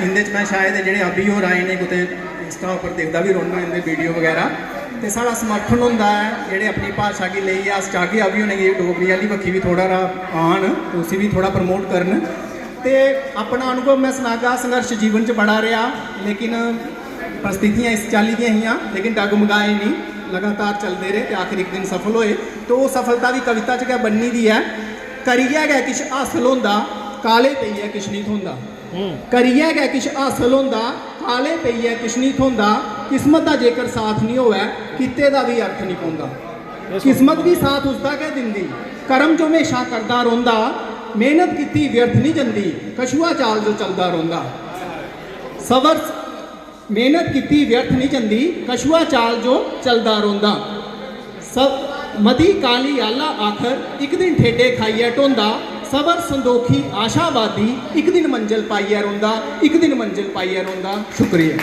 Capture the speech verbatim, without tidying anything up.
इं'दे च में शायद जेह्ड़े अभी होर आए न, कुतै Insta उप्पर दिखदा बी रौह्न्ना इं'दे वीडियो बगैरा, ते साढ़ा समर्थन होंदा ऐ जेह्ड़े अपनी भाशा गी लेइयै अस चाह्गे अभी उ'नेंगी डोगरी आह्ली बक्खी बी थोह्ड़ा हारा आन, उसी बी थोह्ड़ा प्रमोट करन। ते अपना अनुभव में सनागा, संघर्ष जीवन च बड़ा रेहा, लेकिन परिस्थितियां इस चाल्ली दियां हियां, लेकिन डगमगाए नेईं, लगातार चलदे रेह् ते आखिर इक दिन सफल होए। तो ओह् सफलता बी कविता च गै बन्नी दी ऐ। करियै गै किश हासल होंदा, काले पेइयै किश निं थ्होंदा। करियै गै किश हासल होंदा, काले पेइयै किश निं थ्होंदा। किस्मत दा जेकर साथ निं होऐ, कीते दा बी अर्थ निं पौंदा। किस्मत बी साथ उसदा गै दिंदी, कर्म जो म्हेशां करदा रौंह्दा। मेह्नत कीती व्यर्थ निं जंदी, कछुआ चाल जो चलदा रौंह्दा। सबर, मेह्नत कीती व्यर्थ निं जंदी, कछुआ चाल जो चलदा रौंह्दा। सब मती काह्ली आह्ला आखर इक दिन ठेडे खाइयै ढोंदा। सबर संदोखी आशावादी इक दिन मंजल पाइयै रौंह्दा, इक दिन मंजल पाइयै रौंह्दा। शुक्रिया।